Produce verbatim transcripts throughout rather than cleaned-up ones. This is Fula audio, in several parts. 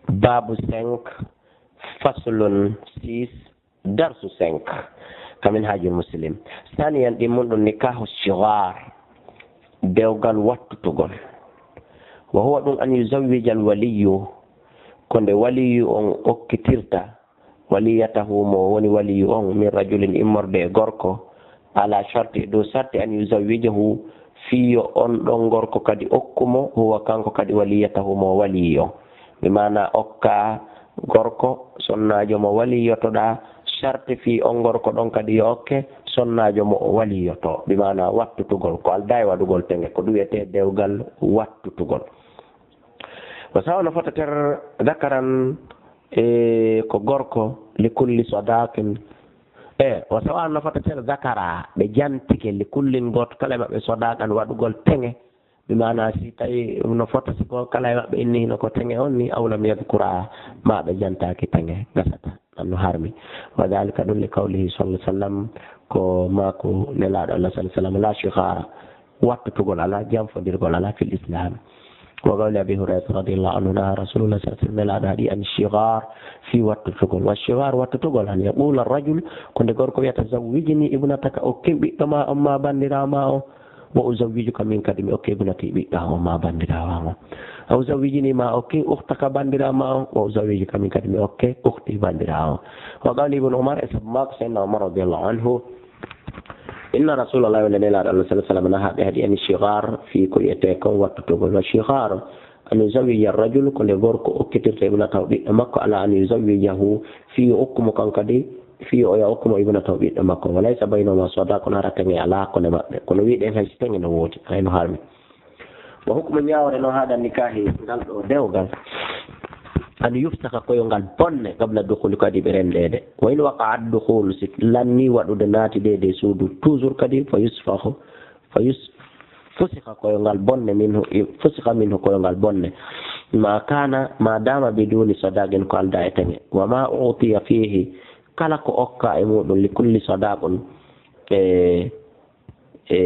Baabu cinq, faslun six, darsu cinq. Kamin haaju Muslim. Saniyan ɗin mun ɗum nikahu shigar, dewgal wattutugol. Wa huwa ɗum an yuzawwija al waliyu, ko nde waliyu on okkitirta, waliyatahu, mo woni waliyu on, min rajulin, immorde e gorko, ala sharti, e dow sarti, an yuzawwijahu, fii yo on ɗon gorko kadi okku mo, huwa, kanko kadi, waliyatahu, mo waliyu on. Bi maana okka gorko sonnaajo mo waliyotoɗaa, sarti fii on gorko ɗon kadi yo okke sonnaajo mo o waliyoto. Bi maana wattutugol, ko aldaa e waɗugol tenge, ko ɗum wiyetee dewgal wattutugol. Wa sawa no fota ter dakaran, e ko gorko, li kulli sadaqin. E, wa sawa no fota ter dakara, ɓe jantike, li kullin, gooto kala e maɓɓe, sadaqan, waɗugol tenge. Bi maana si tawi no fota si ko kala e maɓɓe inni hino ko tenge on ni, aw lam yadkura, ma ɓe jantaaki tenge, gasata, ɗan no harmi. Wa dhalika ɗum li qawlihi sallallahu alaihi wasallam, ko maaku Nelaaɗo Allah sallallahu alaihi wasallam, la shighara, wattutugol alaa, janfondirgol alaa fil Islam. Wa qawli Abi Hurayrata radiyallahu anhu, naha Rasulullah sallallahu alaihi wasallam, Nelaaɗo haɗi an shighar, fii wattutugol. Wa shighar, wattutugol, an yaqula rajul, ko nde gorko wiyata, zawwijni ibnataka, okkin ɓiɗɗo ma on ma bandiraawo ma on, wa uzawwijuka min kadi, mi okke ibnati, ɓiɗɗo an on ma bandiraawo an on. Aw zawwijni ma, okkin ukhtaka, bandiraawo ma on, wa uzawwijuka min kadi, mi okke ukhti, bandiraawo an on. Wa qawli Ibn Umar, e sabu maako Sayyidina Umar radiyallahu anhu, inna Rasulallah, wonde Nelaaɗo Allah sallallahu alaihi wasallam, naha, ɓe haɗi, an shighar, fii ko wiyetee kon wattutugol. Wa shighar, an yuzawwija rajul, ko nde gorko okkitirta ibnatahu, ɓiɗɗo makko, ala an yuzawwijahu, fii yo okku mo kan kadi, fii yo oya okku mo ibnatahu, ɓiɗɗo makko. Wa laysa baynahuma sadaq, kono hara tenge alaa hakkunde maɓɓe. Kono wiɗen hay si tenge no woodi, hay no harmi. Wa hukmu, ñaawre no haada nikahi, ngal ɗo dewgal, an yufsakha, ko yo ngal bonne, qabla dukhuli, ko adii ɓe rendeede. Wa in waqa'a dukhul, si lanni waɗude naatideede e suudu, toujours kadi, fa yusfakhu, fa yus-, fusikha, ko yo ngal bonne, minhu, i-, fusikha minhu, ko yo ngal bonne. Ma kana, ma dama biduni sadaqin, ko aldaa e tenge. Wa ma utiya fihi, kala ko okka e muɗum, li kulli sadaqun, e, e,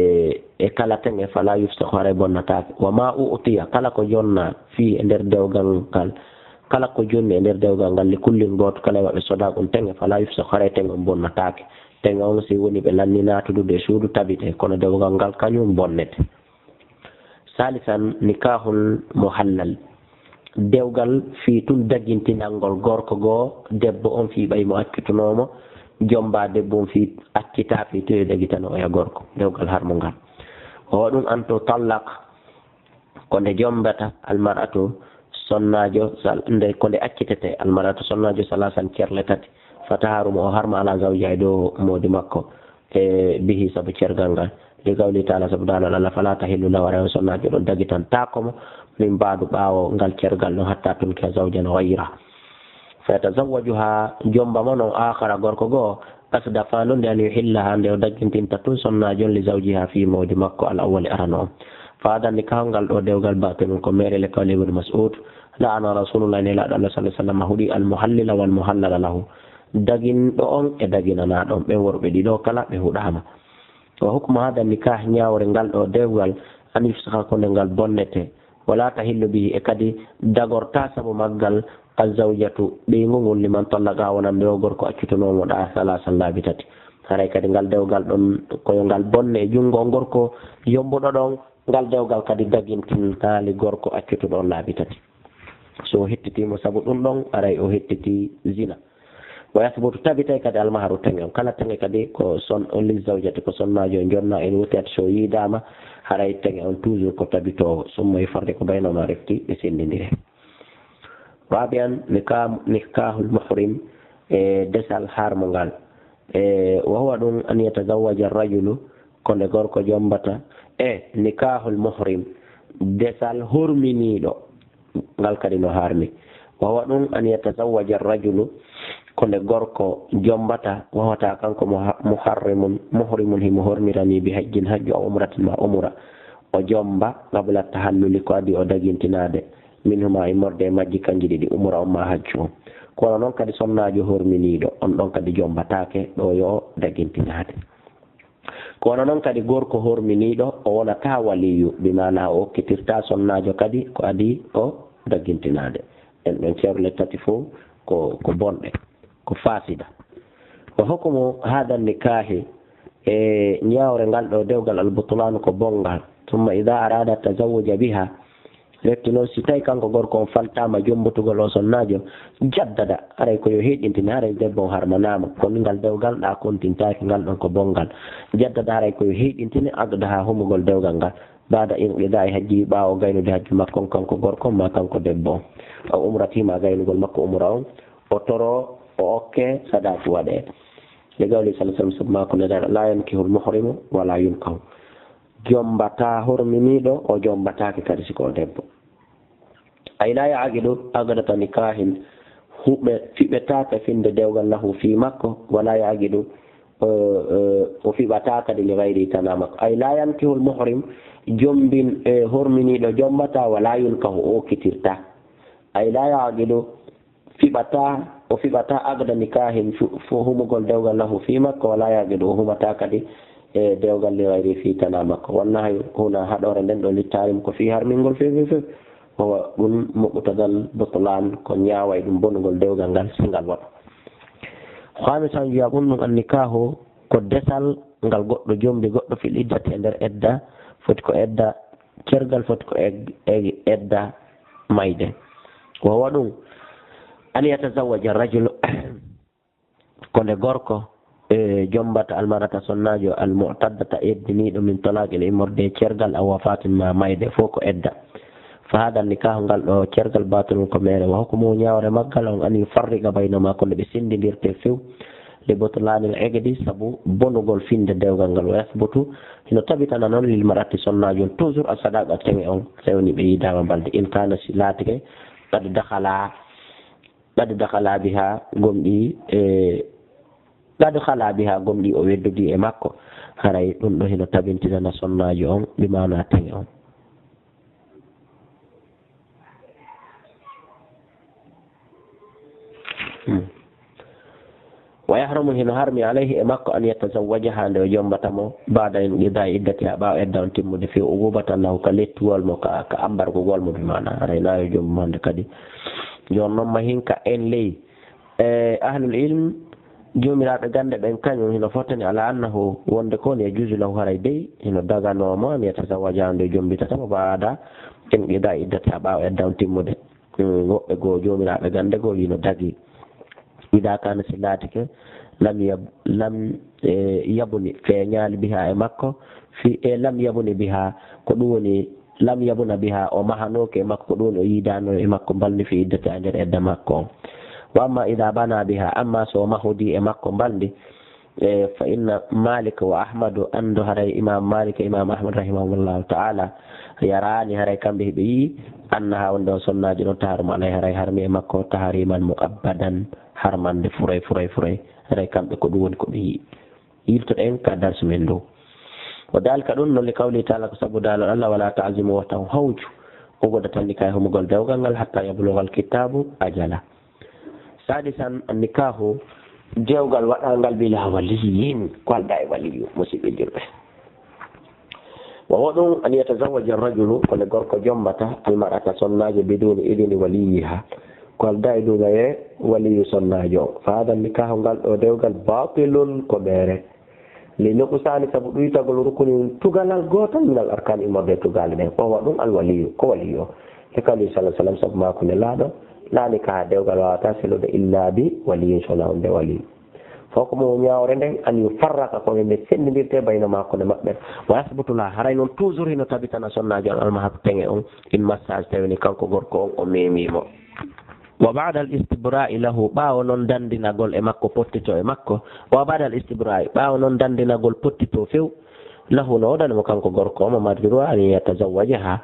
e kala tenge, fala yufsakhu, haray bonnataake. Wa ma utiya, kala ko jonna, fii, e nder dewgal ngal, kala ko jonni e nder dewgal ngal, li kullin, gooto kala e maɓɓe, sadaqun, tenge, fala yufsakhu, haray tenge on bonnataake. Tenge on, si woni ɓe lanni naatudude e suudu, tabite, kono dewgal ngal kañum bonnete. Salisan, nikahul muhallal. Dewgal fii tun dagintinangol gorko goo debbo on fii ɓay mo accutunoo mo, jomba debbo on fii accitaa fii tun e dagitano oya gorko. Dewgal harmungal. O ɗum an tutallaq, ko nde jombata almar'atu, sonnaajo, sal-, nde, ko nde accitete almar'atu, sonnaajo, salasan, cerle tati, fa taharumu, o harma, ala zawjiha, e dow moodi makko, e bihi, sabu cergal ngal, li qawli ta'ala, sabu daalol Allah, fala tahillu lahu, haray on sonnaajo ɗon dagitantaako mo, min ba'du, ɓaawo ngal cergal ɗon, hatta tunkiha zawjan ghayra. Fa yatazawwajuha, jomba mo non, akhara, gorko goo, asda, faa non nde an yuhillaha, nde o daggintinta tun sonnaajo on, li zawjiha, fii moodi makko, al awwali, arano on. Fa hadan nikahun, ngal ɗo dewgal, batilun, ko meere, li qawli Ibn Mas'ud, la'ana Rasulullah, Nelaaɗo Allah sallallahu alaihi wasallam huɗi, al muhallila wal muhallala lahu, daginɗo on e daginanaaɗo on, ɓen worɓe ɗiɗo kala ɓe huɗaama. Wa hukmu hadan nikah, ñaawre ngal ɗo dewgal, an yufsakha, ko nde ngal bonnete, wala tahillu bihi, e kadi dagorta sabu maggal, azzawjatu, ɓeyngu ngun, liman tallaqaha, wonande o gorko accutunoo mo ɗa, salasan, laabi tati. Haray kadi ngal dewgal ɗon, ko yo ngal bonne e junngo on gorko yombuɗo ɗon, ngal dewgal kadi dagintintaali gorko accutuɗo on laabi tati. So o hettitii mo sabu ɗum ɗon, haray o hettitii zina. Wa yasbutu, tabitay kadi almaharu, tenge on. Kala tenge kadi ko son-, on li zawjati, ko sonnaajo jonna, in wutiyat, so yiidaama, haray tenge on toujours ko tabitoowo. Summa yufarriqu baynahuma, refti ɓe senndindire. Rabi'an, nika-, nikahul muhrim, e desal harmungal. E, wa huwa ɗum an yatazawwaja rajulu, ko nde gorko jombata, e nikahul muhrim, desal horminiiɗo, ngal kadi no harmi. Wa huwa ɗum an yatazawwaja rajulu, ko nde gorko jombata, wa huwa, ta kanko, muha-, muharrimun, muhrimun, himo hormirani, bi hajjin, hajju, aw umratin, ma umra. O jomba qabla tahalluli, ko adii o dagintinaade, minhuma, immorde e majji kanji ɗiɗi, umra on ma hajju on. Kono non kadi sonnaajo horminiiɗo, on ɗon kadi jombataake, ɗo yo o dagintinaade. Ko wano non kadi gorko horminiiɗo, o wonataa waliyu, bi maana o okkitirtaa sonnaajo kadi ko adii o daggintinaade. Ɗen ɗon ceerle tati fof ko, ko bonɗe, ko faasida. Wa hukmu haada nikaahi, e ñaawre ngal ɗo dewgal, al butlaanu ko bonngal. Summa idaa araada tazawwuja biha, refti noon si tawi kanko gorko on faltaama jommbotugol o sonnaajo, jaddada, haray ko yo heyɗintine, haray debbo on harmanaama. Kono ngal dewgal ɗa kontintaaki, ngal ɗon ko bonngal. Jaddada, haray ko yo heyɗintine, aqdaha, humugol dewgal ngal. Baada inqidaa'i hajji, ɓaawo gaynude hajju makko on, kanko gorko on ma kanko debbo on. Aw umratihi, ma gaynugol makko umra on, o toro, o okke, sadaaku waɗe. Li qawli sallallahu alayhi wa sallam, sabu maako Nelaaɗo, laa yankihul muhrimu wa laa yunkahu. Jombata horminiiɗo, o jombataake kadi si ko o debbo. Ay laa ya'qidu aqdata nikaahin, huɓe, fiɓetaake finde dewgal lahu fii makko, wa laa ya'qidu, eh, eh, o fiɓataa kadi li gayri tanaa makko. Ay laa yankihul muhrim, jombin, eh, horminiiɗo jombata, wa laa yunkahu, o okkitirta. Ay laa ya'qidu, fiɓataa, o fiɓataa aqda nikaahin fu-, fu-, humugol dewgal lahu fii makko, wa laa ya'qidu, o humataa kadi e dewgal li gayri fii tanaa makko. Wan nahyu huna, haɗoore nden ɗo, li tahrim, ko fii harmingol few, few, few. Wa huwa ɗum muqtadal butlaan, ko ñaaway ɗum bonugol dewgal ngal, si ngal waɗa. Khaamisan, wiya ɗum ɗum an nikaahu, ko desal ngal goɗɗo jombi goɗɗo fil iddati e nder edda, foti ko edda cergal, foti ko eg-, eg-, edda mayde. Wa huwa ɗum, an yatazawwaja rajulu, ko nde gorko, e, jombata almarata sonnaajo almu'taddata eddiniiɗo min talaaqin immorde e cergal aw wafaatin ma mayde, fof ko edda. Fa haada nikaahu, ngal ɗo cergal, baatilun ko meere. Wa hukmuhu, ñaawre maggal on, an yufarriqa baynahuma, ko nde ɓe senndindirte few, li butlaanil iqdi, sabu bonugol finde dewgal ngal. Wa yasbutu, hino tabitana noon, lil mar'ati, sonnaajo on, toujours, as-sadaaqu, teŋe on, so woni ɓe yiidaama mbaldi, in kaana, si laatike, qad dakhala, qad dakhala biha, gomɗii, e, qad khala biha, gomɗii o weddodii e makko, haray ɗum ɗo hino tabintinana sonnaajo on, bi maana teŋe on. Hmm. Wa yahrumu, hino harmi, alayhi, e makko, an yatazawwajaha, nde o jombata mo, ba'da inqidaa'i iddatiha, ɓaawo edda on timmude, fii uqubatan lahu, ka lettuwol mo, ka, ka ambargugol mo, bi maana, haray na yo jombo mo hande kadi. Jooni noon, mahinka en ley, e, ahlul ilm, joomiraaɓe gannde ɓen, kañum hino fottani, ala annahu, wonde ko on, yajuuzu lahu, haray dey, hino daganoo mo, an yatazawwajaha, nde o jombitata mo, ba'da inqidaa'i iddatiha, ɓaawo edda on timmude. Hmm, woɓɓe goo, joomiraaɓe gannde goo, wii no dagii. Idaa kaana, si laatike, lam yab-, lam, e, yabuni, feeñaali, biha, e makko, fi, e, lam yabuni biha, ko ɗum woni, lam yabuna biha, o mahanooki e makko, ko ɗum woni o yiidaano e makko mbalndi, fi iddatiha, e nder edda makko on. Wa amma idaa bana biha, amma so o mahodii e makko mbalndi, E, fa inna Malik wa Ahmadu, anndu haray Imam Malik e Imam Ahmad rahimahumullahu ta'ala, yaraani, haray kamɓe hiɓe yi'i, annaha, wonde on sonnaajo ɗon, tahrumu alayhi, haray harmi e makko, tahriman mu'abbadan, harmande furay, furay, furay. Haray kamɓe ko ɗum woni ko ɓe yi'i. Yiltoɗen ka darsu men ndu. Wa dhalika, ɗum non, li qawli ta'ala, ko sabu daalol Allah, wala ta'zimu, wota on hawju, uqdatan nikaahi, humugol dewgal ngal, hatta yablugal kitaabu ajala. Sadisan, an-nikaahu, dewgal waɗaangal bila waliyyin, ko aldaa e waliyu, musiɓɓe julɓe. Wa huwa ɗum, an yatazawwaja ar-rajulu, ko nde gorko jombata, al-mar'ata, sonnaajo, biduuni idni waliyyiha, ko aldaa e dugaye waliyu sonnaajo on. Fa haadha an-nikaahu, ngal ɗo dewgal, baatilun, ko ɓeere. Li nuqsaani, sabu ɗuytagol rukuni tugalal gootal minal arkaani, immorde e tugaale ɗen. O wa ɗum alwaliyu, ko waliyu o. Li qawlihi sallallahu alaihi wasallam, sabu maaku Nelaaɗo, laa nikaaha, dewgal waawataa selude, illaa bi waliyin, so wonaa wonde waliyu. Fa hukmuhu, ñaawre nden, an yufarraqa, ko nde senndindirtee, baynahuma, hakkunde maɓɓe. Wa yasbutu laha, haray noon toujours hino tabitana sonnaajo on almahru teŋe on, in massaha, so tawii ni kanko gorko on o meemii mo. Wa ba'dal istibra'i lahu, ɓaawo noon danndinagol e makko, pottitoo e makko. Wa ba'dal istibra'i, ɓaawo noon danndinagol, pottitoo few, lahu, no woodani mo kanko gorko o, mo mari droit an yatazawwajaha,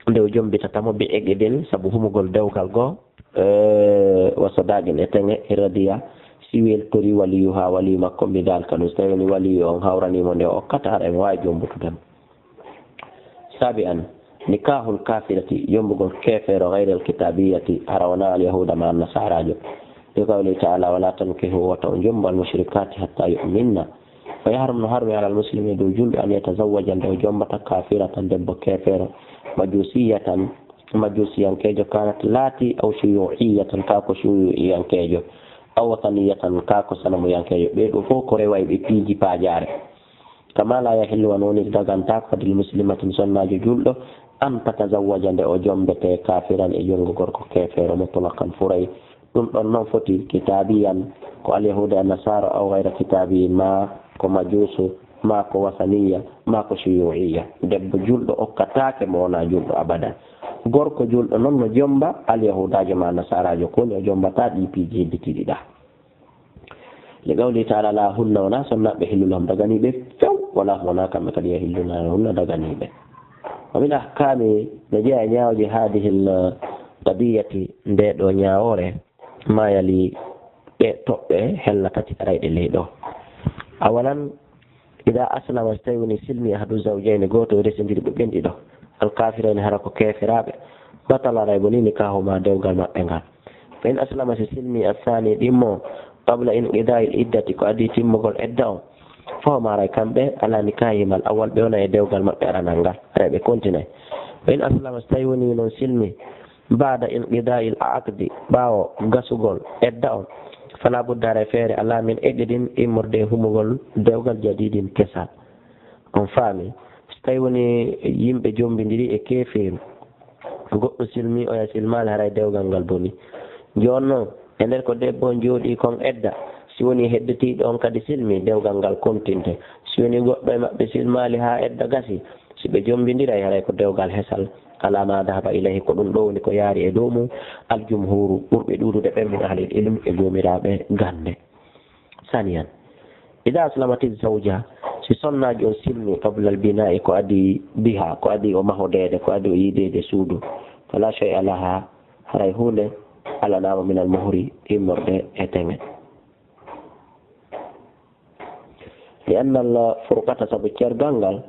nde o jommbitata mo, bi iqdin, sabu humugol dewgal goo, eh, wa sadaqin, e teŋe, in radiya, si weltori waliyuha, waliyu makko, bi dhalika, ɗum so tawii ni waliyu on hawranii mo nde, o okkata, haray mo waawi jommbutude mo. Sabi'an, nikaahul kaafirati, jommbugol keefeero, gayril kitaabiyyati, hara wonaa alyahuuda maa annasaaraajo. Li qawlihi ta'aalaa, walaa tankihu, wota on jommbu, almushrikaati hattaa yu'minna. Fa yahrumu, no harmi, alal muslimi, dow juulɓe, an yatazawwaja, nde o jommbata, kaafiratan, debbo keefeero, majuusiyyatan, majusiyankeejo, kanat laati aw shuyu'iyatan, kaa ko shuyu'iyankeejo, aw wathaniyatan, kaa ko sanamuyankeejo. Ɓee ɗoo fof ko rewayɓe piiji paajaare. Kama la yahillu, wano woni dagantaako, fadil muslimatin, sonnaajo juulɗo, an tatazawwaja, nde o jommbetee, kafiran, e junngo gorko keefeero, mutlaqan, furay. Ɗum ɗon noon foti kitaabiyan, ko alyahuuda e nasaara, aw gayra kitaabiyin, maa ko majuusu, maa ko wasaniya, maa ko shuyu'iya. Debbo juulɗo okkataake mo wonaa juulɗo abadan. Gorko juulɗo noon no jommba alyahuudaajo maa nasaaraajo, ko woni o jommbataa ɗii piiji hedditiiɗi ɗaa. Li qawlihi ta'ala, la hunna, wonaa sonnaaɓe hillu lahum daganiiɓe few, wala hum, wonaa kamɓe kadi yahilluna hunna daganiiɓe. Wa min ahkami, no jeyaa e ñaawooje haadihil qadiyati, ndee ɗoo ñaawoore, ma yali, ɗee toɓɓe hella tati arayɗe ley ɗoo. Awalan, ida aslama, so tawi woni silmi ahadu zawjayni, gooto e resindiri ɓe ɓen ɗiɗo, al kafirayni, hara ko keeferaaɓe, batala, aray boni, nikahuma, dewgal maɓɓe ngal. Fa in aslama, si silmi, athani, ɗimmo, qabla inqida'il iddati, ko adii timmugol edda on, fahuma, aray kamɓe, ala nikahihim al awwal, ɓe wona e dewgal maɓɓe aranal ngal, aray ɓe kontinay. Fa in aslama, so tawi woni non silmi, baada inqida'il aqdi, ɓaawo gasugol edda on, fala budda, aray feere alaa, min iqdin, immorde e humugol dewgal, jadidin, kesal. On faami? So tawi woni yimɓe jommbindiri e keefeeru, goɗɗo silmi, oya silmaali, haray dewgal ngal boni. Jooni noon, e nder ko debbo on jooɗii kon edda, si woni hedditiiɗo on kadi silmi, dewgal ngal kontinte. Si woni goɗɗo e maɓɓe silmaali haa edda gasi, si ɓe jommbindiray, haray ko dewgal hesal. Ala ma dahaba ilayhi, ko ɗum ɗoo woni ko yaari e dow mum, al jumhuru, ɓurɓe ɗuuɗude ɓen, min ahlil ilm, e goomiraaɓe gannde. Saniyan, ida aslamati zawja, si sonnaajo on silmi, qabla al bina'i, ko adii biha, ko adii o mahodeede, ko adii o yiideede suudu, fala shay'a laha, haray huunde alanaama, min al muhri, immorde e teŋe. Li anna al furqata, sabu cergal ngal,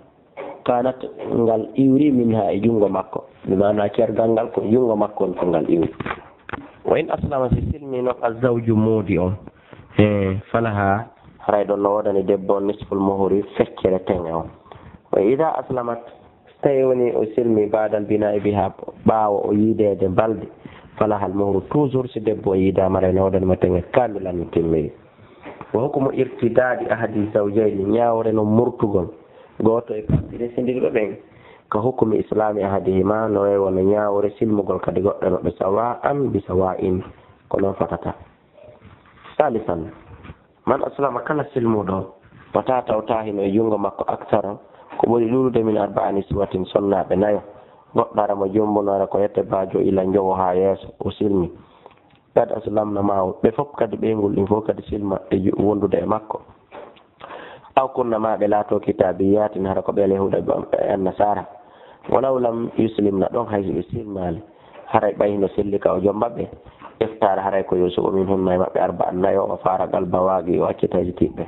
kanat, ngal iwri, minha, e junngo makko. Bi maana cergal ngal ko junngo makko on ko ngal iwri. Wa in aslama, si silmi non, azzawju, moodi on, e falaha, haray ɗon no woodani debbo on nisful muhri, feccere teŋe on. Wa ida aslamat, so tawi woni o silmi, baadal bina'i biha, ɓaawo o yiideede balɗe, falahal muhru, toujours si debbo o yiidaama, haray no woodani mo teŋe kamilan no timmiri. Wa hukmu irtidaadi ahadi zawjayni, ñaawre no murtugol gooto e parti resindirɓe ɓen, ka hukmi islami ahadihima, no wayi wano ñaawre silmugol kadi goɗɗo e maɓɓe, sawa'an bi sawa'in, ko non fotata. Salisan, man aslama, kala silmuɗo, wata taw taahino e junngo makko, aktara, ko ɓuri ɗuuɗude, min arba'a niswatin, sonnaaɓe nayo, goɗɗo hara mo jommbuno, hara ko yette baajo ila njowo haa yeeso, o silmi. Qad aslamna ma'ahu, ɓe fof kadi ɓeynguuji ɗin fof kadi silma e ju-, wondude e makko. Aw kunna, ma ɓe laato, kitaabiyatin, hara ko ɓe yahuuda e annasaara. Walaw lam yuslimna, ɗon hay si ɓe silmaali, haray ɓay hino selli ka o jommba ɓe, iftara, haray ko yo suɓo minhunna e maɓɓe arba'an nayo, wa faraqal bawaqi, o accita hesitiiɓe.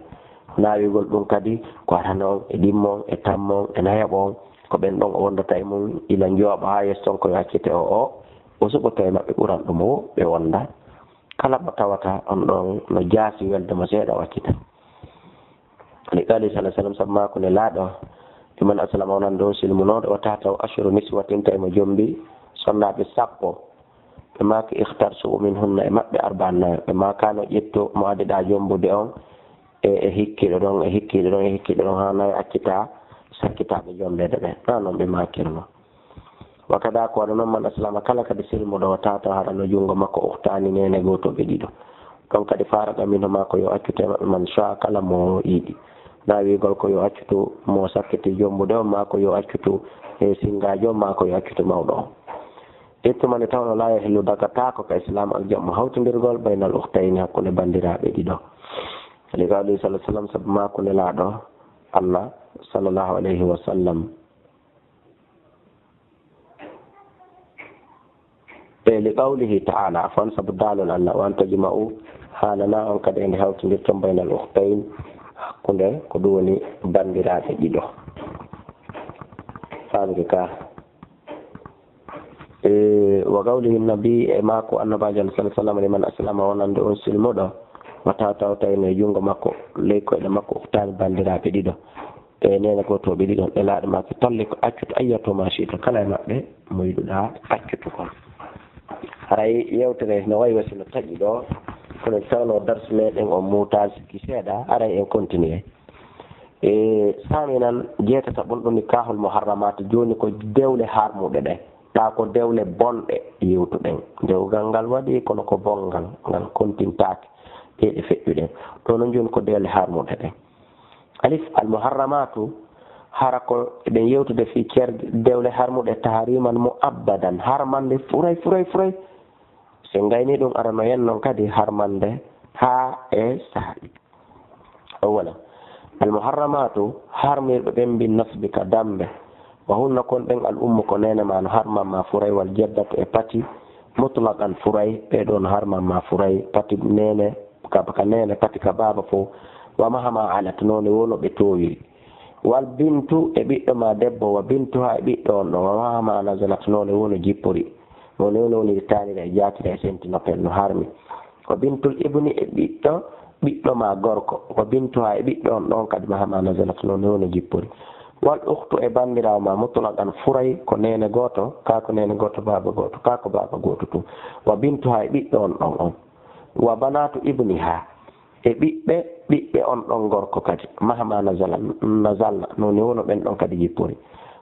Naawigol ɗum kadi ko arano on e ɗimmo on e tammo on e nayaɓo on, ko ɓen ɗon o wondata e mum ila njooɓa haa yeeso ton, ko yo accite o o, o suɓoto e maɓɓe ɓural ɗum o ɓe wonda. Kala mo tawata on ɗon no jaasi welde mo seeɗa, o accita. Li qawlihi sallallahu alaihi wasallam, sabu maaku Nelaaɗo, liman aslama, wonande on silmunooɗo, wa tahtahu ashru niswatin, tawi mo jommbi sonnaaɓe sappo. Ɓe maaki, ikhtar, suɓo minhunna, e maɓɓe, arba'an nayo. Ɓe maaka no ƴettu mo adiɗa jommbude on, e, e hikkiiɗo ɗon, e hikkiiɗo ɗon, e hikkiiɗo ɗon, haa nayo accita, sakkita ɓe jommbeede ɓe. Naa non ɓe maakirno. Wa kada, ko wano non, man aslama, kala kadi silmuɗo, wa tahtahu, hara no junngo makko, ukhtaani, neene gooto ɓe ɗiɗo. Ɗon kadi, faraqa minhuma, ko yo accutu e maɓɓe, man sha, kala mo yiɗi. Na wiigol ko yo accutu mo sakkiti jommbude on, maa ko yo accutu e singaajo on, maa ko yo accutu mawɗo on. Ittu man e tawno la yahillu, dagataako ka Islaam, al jam'u, hawtindirgol, baynal ukhtayni, hakkunde banndiraaɓe ɗiɗo. Li qawlihi sallallahu alaihi wasallam, sabu maaku Nelaaɗo Allah sallallahu alaihi wasallam. E li qawlihi ta'ala, afwan, sabu daalol Allah, wa an tajma'u, haananaa on kadi e nde hawtindirton, baynal ukhtayn, hakkunde ko ɗum woni banndiraaɓe ɗiɗo. Faamde ka. E wa qawlihi nabi, e maaku Annabaajo Allah sallallahu alaihi wasallam, liman aslama, wonande on silmuɗo, wa tahtahu, tawi no e junngo makko, ley koyɗe makko, ukhtaani, banndiraaɓe ɗiɗo. E neene gooto ɓe ɗiɗon, e laaɗe maaki, "Tallik, accutu, ayyatu ma shi'ta, kala e maɓɓe mo yiɗuɗaa accutu kon." Haray yewtere no wayi wa si no taƴi ɗo, kono tawnoo darsu meɗen on muutaa sikki seeɗa, haray en continue. E saaminan, jeetataɓun, ɗun nikaahul muharramaat, jooni ko dewle harmuɗe ɗen. Ɗaa ko dewle bonɗe yewtuɗen. Dewgal ngal waɗi, kono ko bonngal, ngal kontintaake. Ɗee ɗe feƴƴuɗen. Ɗoo non jooni ko dewle harmuɗe ɗen. Alif, al muharramaatu, hara ko eɗen yewtude fii cer-, dewle harmuɗe, tahriman mu'abbadan, harmande furay, furay, furay. Si en gaynii ɗun, arano en non kadi harmande haa e saa'i. Awwalan, al muharramaatu, harmirɓe ɓen, bin nasbi, ka dambe. Wa hunna, kon ɗen, al ummu, ko neene maa no harman ma furay, wal jaddatu, e pati, mutlaqan, furay, ɓee ɗoo no harman ma furay, pati neene, ka, ka neene, pati ka baaba fow. Wa mahama alat, noone woo no ɓe toowiri. Wal bintu, e ɓiɗɗo maa debbo, wa bintuha, e ɓiɗɗo on ɗon, wa mahama nazalat, noone woo no jippori. Noone woo no woniri taanira e jaatira e sentinopel no harmi. Wa bintul ibni, e ɓiɗɗo ɓiɗɗo maa gorko, wa bintuha, e ɓiɗɗo on ɗon kadi, mahama nazalat, noone woo no jippori. Wal ukhtu, e banndiraawo maa, mutlaqan, furay, ko neene gooto, kaa ko neene gooto, baaba gooto, kaa ko baaba gooto tun. Wa bintuha, e ɓiɗɗo on ɗon on. Wa banatu ibniha, e ɓiɓɓe ɓiɓɓe on ɗon gorko kadi, mahama nazala, nazalna, noone woo no ɓen ɗon kadi jippori.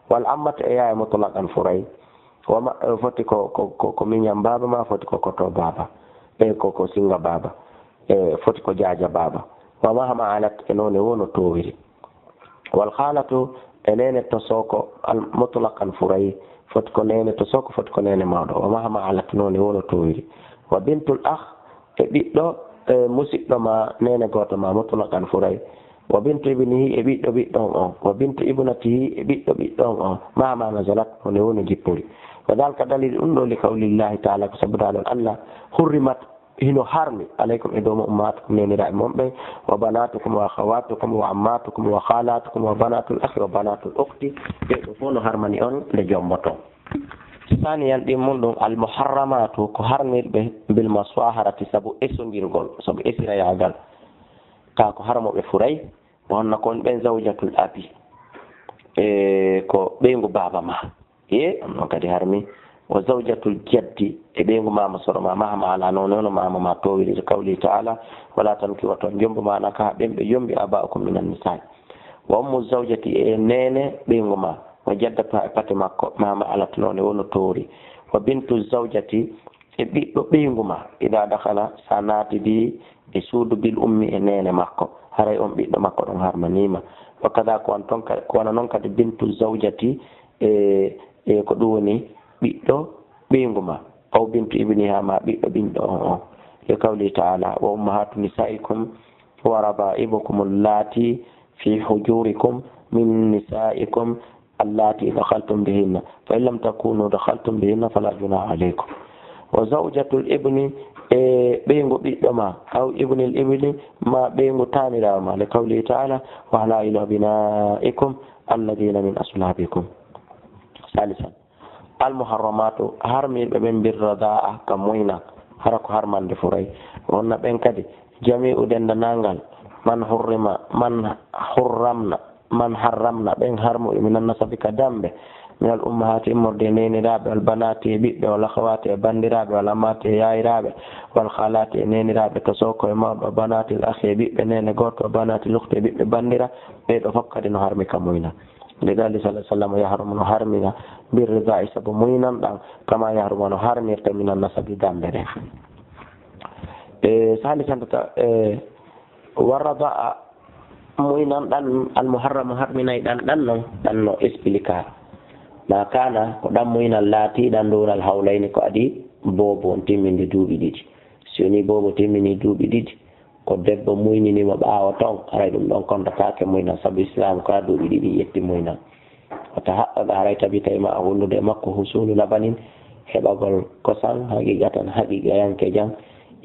Wal ammatu, e yaaya, mutlaqan, furay. Wa ma, eh, foti ko, ko, ko, ko miñan baaba maa, foti ko koto baaba, e ko, ko singa baaba, e foti ko jaaja baaba. Wa mahama alat, e noone woo no toowiri. Wal khaalatu, e neene tosooko, al mutlaqan, furay, foti ko neene tosooko, foti ko neene mawɗo. Wa mahama alat, noone woo no toowiri. Wa bintul akh, e ɓiɗɗo, e musiɗɗo maa, neene gooto maa, mutlaqan, furay. Wa bintu ibnihi, e ɓiɗɗo ɓiɗɗo on on. Wa bintu ibnatihi, e ɓiɗɗo ɓiɗɗo on on. Mahama nazalat, noone woo no jippori. Wa dhalika, dalil ɗun ɗoo, li qawlillahi ta'ala, ko sabu daalol Allah, hurrimat, hino harmi, alaykum, e dow mon, ummahatukum, neeniraaɓe mon ɓen, wa banatukum, wa akhawatukum, wa ammatukum, wa khalatukum, wa banatul akhi, wa banatul ukhti, ɓee ɗoo fow no harmani on nde jommoton. Saaniyan, ɗimmun ɗun, al muharramaatu, ko harmirɓe, bil muswaharati, sabu esondirgol, sabu esirayaagal. Kaa ko harmuɓe furay, wonno kon ɓen zawjatul abi, e ko ɓeyngu baaba maa. E on ɗon kadi harmi. Wa zawjatul jaddi, e ɓeyngu maama soro maa, mahama ala, noone woo no maama maa toowiri, li qawlihi ta'ala, wala tankihu, wata on jombo, ma nakaha, ɓen ɓe yombi, aba'ukum, minan nisa'i. Wa ummu zawjati, e neene ɓeyngu maa, wa jaddatuha, e pati makko, mahama alat, noone woo no toowiri. Wa bintu zawjati, e ɓiɗɗo ɓeyngu maa, ida dakhala, si a naatidi e suudu, bil ummi, e neene makko, haray on ɓiɗɗo makko ɗon harmaniima. Wa kada, ko wano ton ka-, ko wano non kadi bintu zawjati, e, e ko ɗun woni ɓiɗɗo ɓeyngu maa, aw bintu ibniha, maa ɓiɗɗo ɓiɗɗo on on. Li qawlihi ta'ala, wa ummahatu nisa'ikum wa raba'ibukum allati fi hujurikum min nisa'ikum allati dakhaltum bihinna, fa in lam takunu dakhaltum bihinna fala junaha alaykum. Wa zawjatul ibni, e ɓeyngu ɓiɗɗo maa, aw ibnil ibni, maa ɓeyngu taaniraawo maa, li qawlihi ta'ala, wa halailu abna'ikum alladhina min aslabikum. Salisan, al muharramatu, harmirɓe ɓen, bir radaa, ka muynan, hara ko harmande furay. Wonna ɓen kadi, jami'u, denndanangal, man hurrima, man hurramna, man harramna, ɓen harmuɓe, minan nasabi, ka dambe, minal ummahati, immorde e neeniraaɓe, wal banati, e ɓiɓɓe, wal akhawati, e banndiraaɓe, wal ammati, e yaayiraaɓe, wal khalati, e neeniraaɓe tosooko e mawɗo, wa banatil akhi, e ɓiɓɓe neene gooto, wa banatil ukhti, e ɓiɓɓe banndira, ɓee ɗoo fow kadi no harmi ka muynan. Li qawlihi sallallahu alayhi wa sallam, yahrumu, no harmira, bir ridaa'i, sabu muynan ɗan, kama yahrumu, no harmirta, minan nasabi, dambe ɗen. E salisan, tata, e wa radaa, muynan ɗan, al muharramu, harminay ɗan, ɗan non, ɗan no expliquer. Ma kana, ko ɗan muynan laatiiɗan dunal hawlayni, ko adii boobo on timminde duuɓi ɗiɗi. Si wonii boobo timmini duuɓi ɗiɗi, ko debbo muynini mo ɓaawo ton, haray ɗun ɗon kontataake muynan, sabu Islaamu ka duuɓi ɗiɗi ƴetti muynan. Wa tahaqqaqa, haray tabitay ma a wondude e makko, husulu labanin, heɓagol kosan, haqiqatan, haqiqayankejan,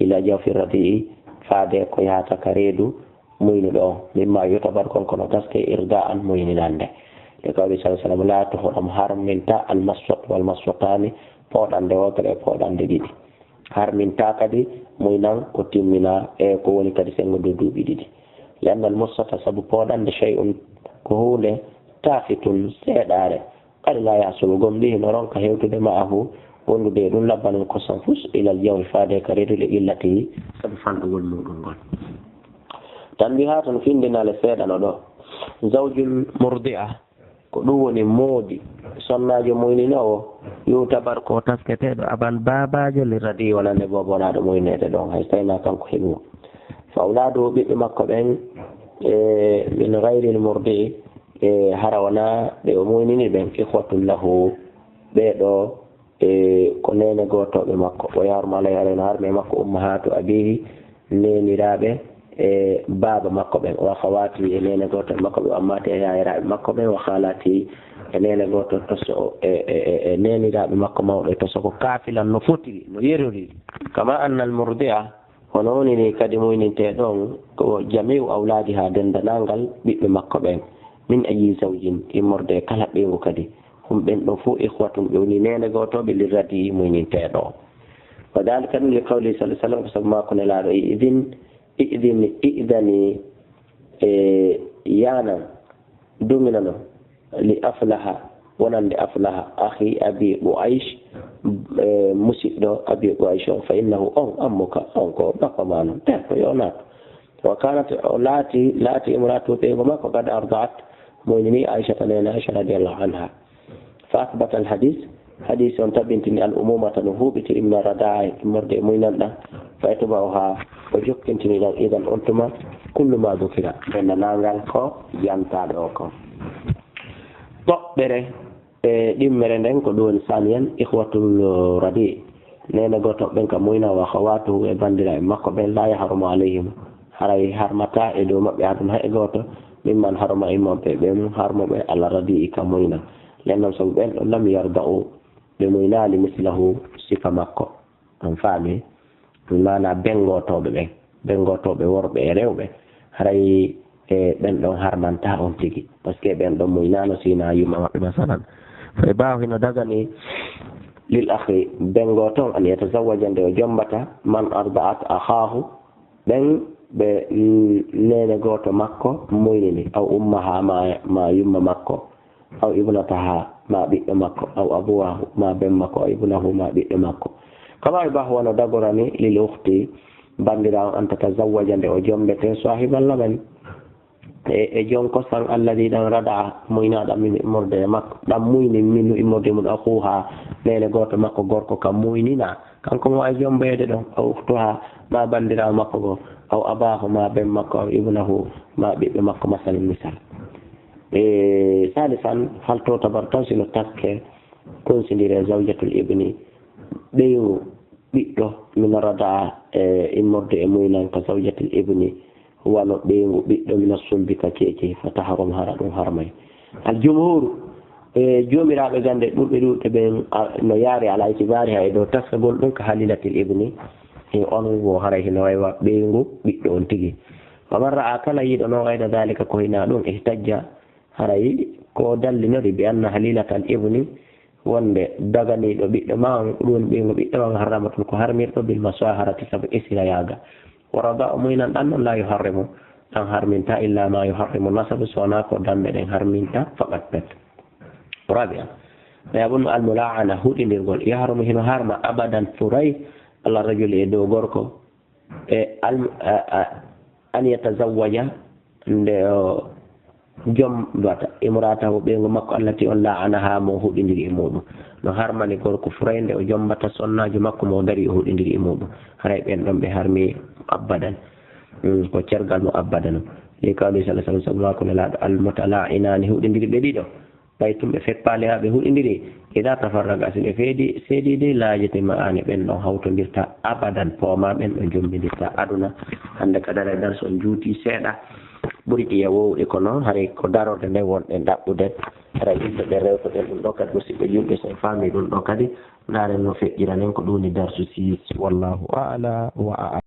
ila jawfi radi'i, faade ko yahata ka reedu muynuɗo on, mimma yutabar, kon kono gaske, irda'an, muyninande. Li qawlihi sallallahu alayhi wa sallam, la tuhram, harminta, al maswat wal maswatani, pooɗande wootere e pooɗande ɗiɗi. Harminta kadi muynan ko timmina e ko woni kadi sengo dow duuɓi ɗiɗi. Li anna al muswata, sabu pooɗande, shay'un, ko huunde taafitun seeɗaare. Qad laa yahsulu, gomɗii hino ronka hewtude ma'ahu, wondude e ɗum, labbanun kosam fus, ilal jawfi, faade ka reedu, li illatihi, sabu fanɗugol muuɗum ngol. Tanbihatun, findinaale seeɗa no ɗo. Zawjul murdi'a, ko ɗum woni moodi sonnaajo muyninoowo, yu'tabar ko tasketeeɗo, aban, baabaajo, li radi, wonande boobo wonaaɗo muyneede ɗon, hay so tawii kanko heɓi mo. Fa awlaaduhu, ɓiɓɓe makko ɓen, e, min gayril murdi'i, e, hara wonaa ɓe o muynini ɓen, ikhwatun lahu, ɓee ɗoo, e, ko neene gootooɓe makko. Wa yahrumu alayhi, haray no harmi e makko, ummahatu abihi, neeniraaɓe, e, baaba makko ɓen, wa akhawati, e neene gootooɓe makko ɓen, wa ammati, e yaayiraaɓe makko ɓen, wa khalati, e neene gooto toso, e, e, e, e neeniraaɓe makko mawɗo e toso, ko kaafilan no fotiri, no yeroriri. Kama anna al murdi'a, hono woni ni kadi muyninteeɗo on, ko jami'u awlaadiha, denndanangal ɓiɓɓe makko ɓen, min ayyi zawjin, immorde e kala ɓeyngu kadi, hum, ɓen ɗon fof, ikhwatun, ɓe woni neene gootooɓe, lirradi, muyninteeɗo o. Wa dhalika, ɗum, li qawli sallallahu alaihi wasallam, ko sabu maako Nelaaɗo, i'dhin, i'dhin, i'dhani, e, yaanan, duŋinano, li Aflaha, wonande Aflaha, akhi Abi Quaysh, e, musiɗɗo Abi Quaysh on, fa innahu, on, ammuka, on ko bappa ma non, tel ko yo naat. Wa kanat, o laati, laati imra'atuhu, ɓeyngu makko, qad arda'at, muynini Aishata, neene Aisha radiyallahu anha. Fa athbata al hadith, hadith on tabintini al umumata no huuɓitiri min ar-rada'a, immorde e muynan ɗan. Fa yatba'uha, o jokkintini ɗan, idan, on tuma, kullu ma dhukira, denndanangal ko yantaaɗo o kon. Toɓɓere e ɗimmere nden ko ɗum woni saniyan, ikhwatul radi, neene gooto ɓen ka muyna, wa akhawatuhu, e banndiraaɓe makko ɓen, la yahrumu alayhim, haray harmataa e dow maɓɓe ahadun hay e gooto, mimman haruma, imman ɓe ɓen harmuɓe ala radi'i ka muyna. Lennam sabu ɓen ɗon lam yarda'u, ɓe muynaali mislahu, sifa makko. On faami? Ɗum maana benngotooɓe ɓen, benngotooɓe worɓe e rewɓe, haray e ɓen ɗon harmantaa on tigi, parce que ɓen ɗon muynaano sina yumma maɓɓe, masalan. Fa e baawo hino dagani lil akhi, benngooto on, an yatazawwaja, nde o jommbata, man arda'at akhaahu, ɓen ɓe, mm, neene gooto makko muynini, aw ummaha, ma, ma yumma makko, aw ibnataha, ma ɓiɗɗo makko, aw abuwahu, ma ben makko, aw ibnahu, ma ɓiɗɗo makko. Kama e bah wano dagorani lil ukhti, banndiraawo, an tatazawwaja, nde o jommbete, sahibal labani, e, e jon kosan, alladhi, ɗan rada'a, muynaaɗo min immorde e makko, ɗan muyni min immorde mun, akhuha, neene gooto makko gorko ka muynina, kanko mo ay jommbeede ɗon, aw ukhtuha, ma banndiraawo makko goo, aw abahu, ma ben makko, aw ibnahu, ma ɓiɓɓe makko, masalan, misal. E, salisan, hal tu'tabar, taw si no taske, kunsindire zawjatul ibni, ɓeyngu ɓiɗɗo, min rada'a, e immorde e muynan, ka zawjatil ibni, wano ɓeyngu ɓiɗɗo, min as-sulbi, ka ceeci, fa tahrum, hara ɗum harmay. Al jumhur, e joomiraaɓe gannde ɓurɓe ɗuuɗde ɓen, a, no yaari ala itibari ha e dow taskagol ɗum ka halilatil ibni, e on wo haray hino waywa ɓeyngu ɓiɗɗo on tigi. Wa man ra'a, kala yiɗo no gayra dhalika, ko hinaa ɗum, ihtajja, haray ko dallinori, bi anna halilatal ibni, wonde daganiiɗo ɓiɗɗo ma on, ɗum woni ɓeyngu ɓiɗɗo ma on, harramatun, ko harmirɗo, bil musaharati, sabu esirayaaga. Wa rada'u, muynan ɗan non, la yuharrimu, ɗan harminta, illa ma yuharrimu nasabu, so wonaa ko damɓe ɗen harminta, faqat pet. Rabi'an, ɓe abun al mula'ana, huɗindirgol, yahrumu, hino harma, abadan, furay, ala rajuli, e dow gorko, e al-, a, a, an yatazawwaja, nde o jommbata, imra'atahu, ɓeyngu makko, allati, on, la'anaha, mo huɗindiri e muɗum. No harmani gorko furay nde o jommbata sonnaajo makko mo dari o huɗindiri e muɗum. Haray ɓen ɗon ɓe harmi abadan. Mm, ko cergal mo abadan o. Li qawli sallallahu alaihi wasallam, sabu maako Nelaaɗo, al mutala'inani, huɗindiri ɓe ɗiɗo. Ɓay tun ɓe feppaali haa ɓe huɗindiri, idaa tafarraqa, si ɓe feedi, seedi dey, laa yajtama'ani, ɓen ɗon hawtondirta abadan, poomaa ɓen ɗon jommbindirta aduna. Hannde ka dara darsu on juuti seeɗa, ɓuri ɗi e wowɗi, kono haray ko darorde nde wonɗen ɗaɓɓude. Haray yimɓe ɓe rewtoɗen ɗum ɗo kadi, musidɓe julɓe, so en faami ɗum ɗo kadi, ndaaren no feƴƴiranen ko ɗum woni darsu six. Wallahu a'la wa a'lam.